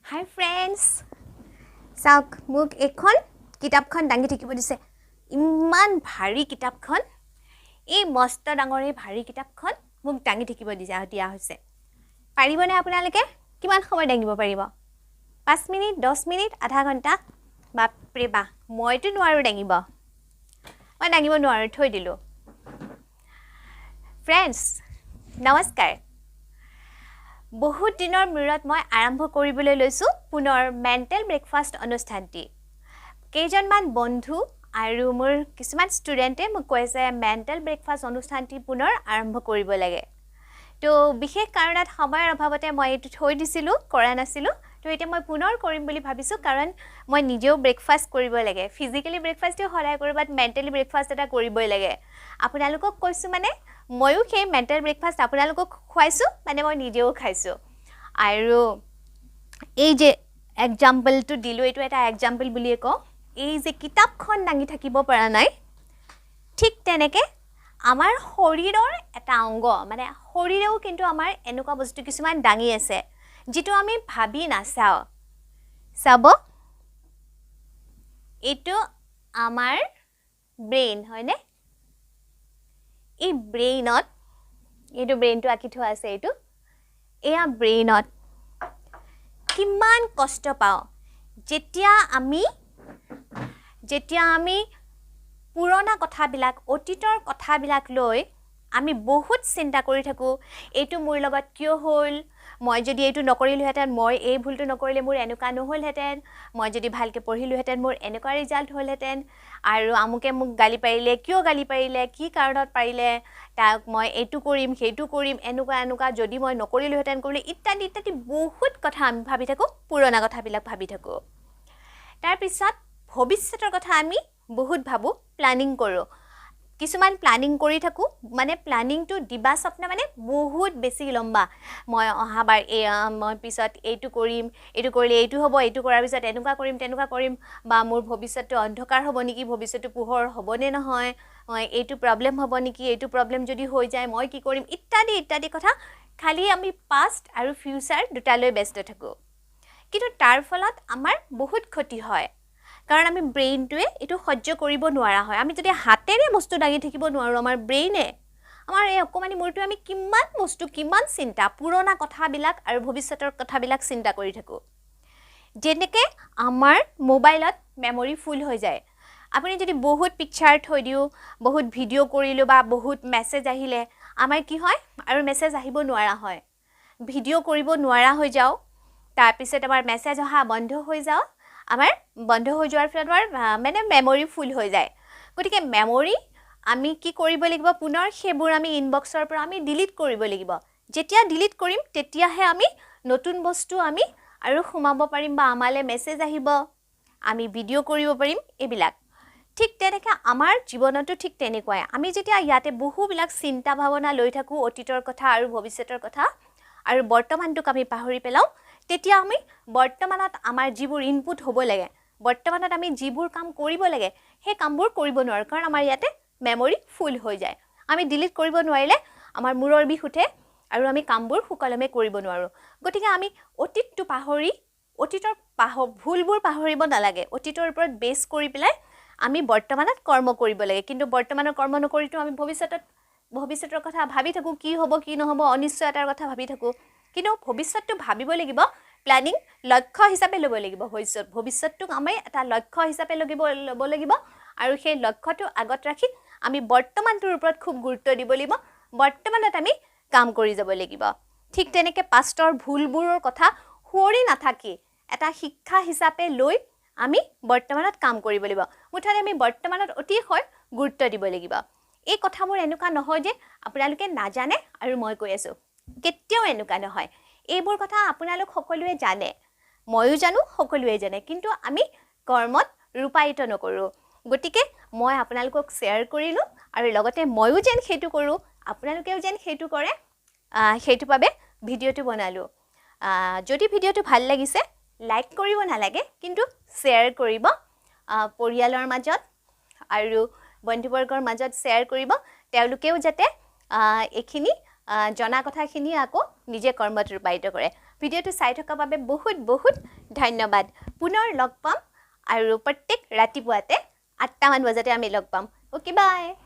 হাই friends, চাওক, মোক এইখন কিতাপখন দাঙি থাকিব দিছে। ইমান ভাৰী কিতাপখন, এই মস্ত ডাঙৰ এই ভাৰী কিতাপখন মোক দাঙি থাকিব দিয়া হৈছে। পাৰিবনে আপোনালোকে? কিমান সময় দাঙিব পাৰিব? 5 মিনিট, 10 মিনিট, আধা ঘণ্টা? বাপৰে বা, মইতো নোৱাৰোঁ দাঙিব, মই দাঙিব নোৱাৰোঁ, থৈ দিলোঁ। ফ্ৰেণ্ডছ নমস্কাৰ। বহুত দিনৰ মূৰত মই আৰম্ভ কৰিবলৈ লৈছোঁ পুনৰ মেণ্টেল ব্ৰেকফাষ্ট অনুষ্ঠানটি। কেইজনমান বন্ধু আৰু মোৰ কিছুমান ষ্টুডেণ্টে মোক কৈছে মেণ্টেল ব্ৰেকফাষ্ট অনুষ্ঠানটি পুনৰ আৰম্ভ কৰিব লাগে। তো বিশেষ কাৰণত সময়ৰ অভাৱতে মই এইটো থৈ দিছিলোঁ, কৰা নাছিলোঁ। তো এতিয়া মই পুনৰ কৰিম বুলি ভাবিছোঁ, কাৰণ মই নিজেও ব্ৰেকফাষ্ট কৰিব লাগে। ফিজিকেলি ব্ৰেকফাষ্টো সদায় কৰোঁ, বাট মেণ্টেলি ব্ৰেকফাষ্ট এটা কৰিবই লাগে। আপোনালোকক কৈছোঁ, মানে ময়ো সেই মেণ্টেল ব্ৰেকফাষ্ট আপোনালোকক খুৱাইছোঁ, মানে মই নিজেও খাইছোঁ। আৰু এই যে এক্সাম্পলটো দিলোঁ, এইটো এটা এক্সাম্পল বুলিয়ে কওঁ। এই যে কিতাপখন দাঙি থাকিব পৰা নাই, ঠিক তেনেকৈ আমাৰ শৰীৰৰ এটা অংগ, মানে শৰীৰেও কিন্তু আমাৰ এনেকুৱা বস্তু কিছুমান দাঙি আছে যিটো আমি ভাবি নাচাওঁ। চাব, এইটো আমাৰ ব্ৰেইন হয়নে? এই ব্ৰেইনত, এইটো ব্ৰেইনটো আঁকি থোৱা আছে, এইটো এয়া ব্ৰেইনত কিমান কষ্ট পাওঁ যেতিয়া আমি পুৰণা কথাবিলাক, অতীতৰ কথাবিলাক লৈ আমি বহুত চিন্তা কৰি থাকোঁ। এইটো মোৰ লগত কিয় হ'ল, মই যদি এইটো নকৰিলোহেঁতেন, মই এই ভুলটো নকৰিলে মোৰ এনেকুৱা নহ'লহেঁতেন, মই যদি ভালকৈ পঢ়িলোহেঁতেন মোৰ এনেকুৱা ৰিজাল্ট হ'লহেঁতেন, আৰু আমুকে মোক গালি পাৰিলে, কিয় গালি পাৰিলে, কি কাৰণত পাৰিলে, তাক মই এইটো কৰিম, সেইটো কৰিম, এনেকুৱা এনেকুৱা যদি মই নকৰিলোহেঁতেন কৰিলে, ইত্যাদি ইত্যাদি বহুত কথা আমি ভাবি থাকোঁ, পুৰণা কথাবিলাক ভাবি থাকোঁ। তাৰপিছত ভৱিষ্যতৰ কথা আমি বহুত ভাবোঁ, প্লানিং কৰোঁ, কিছুমান প্লানিং কৰি থাকোঁ। মানে প্লানিংটো দিবা স্বপ্ন, মানে বহুত বেছি লম্বা। মই অহাবাৰ এই, মই পিছত এইটো কৰিম, এইটো কৰিলে এইটো হ'ব, এইটো কৰাৰ পিছত এনেকুৱা কৰিম, তেনেকুৱা কৰিম, বা মোৰ ভৱিষ্যতটো অন্ধকাৰ হ'ব নেকি, ভৱিষ্যতটো পোহৰ হ'বনে নহয়, মই এইটো প্ৰব্লেম হ'ব নেকি, এইটো প্ৰব্লেম যদি হৈ যায় মই কি কৰিম, ইত্যাদি ইত্যাদি কথা। খালি আমি পাষ্ট আৰু ফিউচাৰ দুটালৈ ব্যস্ত থাকোঁ। কিন্তু তাৰ ফলত আমাৰ বহুত ক্ষতি হয়, কাৰণ আমি ব্ৰেইনটোৱে এইটো সহ্য কৰিব নোৱাৰা হয়। আমি যদি হাতেৰে বস্তু দাঙি থাকিব নোৱাৰোঁ, আমাৰ ব্ৰেইনে, আমাৰ এই অকণমানি মূৰটোৱে আমি কিমান বস্তু, কিমান চিন্তা, পুৰণা কথাবিলাক আৰু ভৱিষ্যতৰ কথাবিলাক চিন্তা কৰি থাকোঁ। যেনেকৈ আমাৰ মোবাইলত মেমৰি ফুল হৈ যায়, আপুনি যদি বহুত পিকচাৰ থৈ দিওঁ, বহুত ভিডিঅ' কৰিলোঁ বা বহুত মেছেজ আহিলে আমাৰ কি হয়, আৰু মেছেজ আহিব নোৱাৰা হয়, ভিডিঅ' কৰিব নোৱাৰা হৈ যাওঁ, তাৰপিছত আমাৰ মেছেজ অহা বন্ধ হৈ যাওঁ। আমাৰ বন্ধ হৈ যোৱাৰ ফলত আমাৰ মানে মেমৰি ফুল হৈ যায়। গতিকে মেমৰি আমি কি কৰিব লাগিব, পুনৰ সেইবোৰ আমি ইনবক্সৰ পৰা আমি ডিলিট কৰিব লাগিব। যেতিয়া ডিলিট কৰিম তেতিয়াহে আমি নতুন বস্তু আমি আৰু সোমাব পাৰিম, বা আমালৈ মেছেজ আহিব, আমি ভিডিঅ' কৰিব পাৰিম, এইবিলাক। ঠিক তেনেকৈ আমাৰ জীৱনতো ঠিক তেনেকুৱাই। আমি যেতিয়া ইয়াতে বহুবিলাক চিন্তা ভাৱনা লৈ থাকোঁ, অতীতৰ কথা আৰু ভৱিষ্যতৰ কথা, আৰু বৰ্তমানটোক আমি পাহৰি পেলাওঁ, তেতিয়া আমি বৰ্তমানত আমাৰ যিবোৰ ইনপুট হ'ব লাগে, বৰ্তমানত আমি যিবোৰ কাম কৰিব লাগে, সেই কামবোৰ কৰিব নোৱাৰোঁ, কাৰণ আমাৰ ইয়াতে মেমৰি ফুল হৈ যায়। আমি ডিলিট কৰিব নোৱাৰিলে আমাৰ মূৰৰ বিষ উঠে আৰু আমি কামবোৰ সুকলমে কৰিব নোৱাৰোঁ। গতিকে আমি অতীতটো পাহৰি, অতীতৰ ভুলবোৰ পাহৰিব নালাগে। অতীতৰ ওপৰত বেছ কৰি পেলাই আমি বৰ্তমানত কৰ্ম কৰিব লাগে। কিন্তু বৰ্তমানৰ কৰ্ম নকৰিতো আমি ভৱিষ্যতৰ কথা ভাবি থাকোঁ, কি হ'ব কি নহ'ব, অনিশ্চয়তাৰ কথা ভাবি থাকোঁ। কিন্তু ভৱিষ্যতটো ভাবিব লাগিব, প্লেনিং লক্ষ্য হিচাপে ল'ব লাগিব। ভৱিষ্যতটোক আমি এটা লক্ষ্য হিচাপে ল'ব লাগিব, আৰু সেই লক্ষ্যটো আগত ৰাখি আমি বৰ্তমানটোৰ ওপৰত খুব গুৰুত্ব দিব লাগিব, বৰ্তমানত আমি কাম কৰি যাব লাগিব। ঠিক তেনেকৈ পাষ্টৰ ভুলবোৰৰ কথা সুঁৱৰি নাথাকি এটা শিক্ষা হিচাপে লৈ আমি বৰ্তমানত কাম কৰিব লাগিব। মুঠতে আমি বৰ্তমানত অতিশয় গুৰুত্ব দিব লাগিব। এই কথাবোৰ এনেকুৱা নহয় যে আপোনালোকে নাজানে আৰু মই কৈ আছোঁ, কেতিয়াও এনেকুৱা নহয়। এইবোৰ কথা আপোনালোক সকলোৱে জানে, ময়ো জানো, সকলোৱে জানে, কিন্তু আমি কৰ্মত ৰূপায়িত নকৰোঁ। গতিকে মই আপোনালোকক শ্বেয়াৰ কৰিলোঁ, আৰু লগতে ময়ো যেন সেইটো কৰোঁ, আপোনালোকেও যেন সেইটো কৰে, সেইটো বাবে ভিডিঅ'টো বনালোঁ। যদি ভিডিঅ'টো ভাল লাগিছে লাইক কৰিব নালাগে, কিন্তু শ্বেয়াৰ কৰিব, পৰিয়ালৰ মাজত আৰু বন্ধুবৰ্গৰ মাজত শ্বেয়াৰ কৰিব, তেওঁলোকেও যাতে এইখিনি জনা কথাখিনি আকৌ নিজে কৰ্মত ৰূপায়িত কৰে। ভিডিঅ'টো চাই থকাৰ বাবে বহুত বহুত ধন্যবাদ। পুনৰ লগ পাম আৰু প্ৰত্যেক ৰাতিপুৱাতে 8টামান বজাতে আমি লগ পাম। Okay, bye.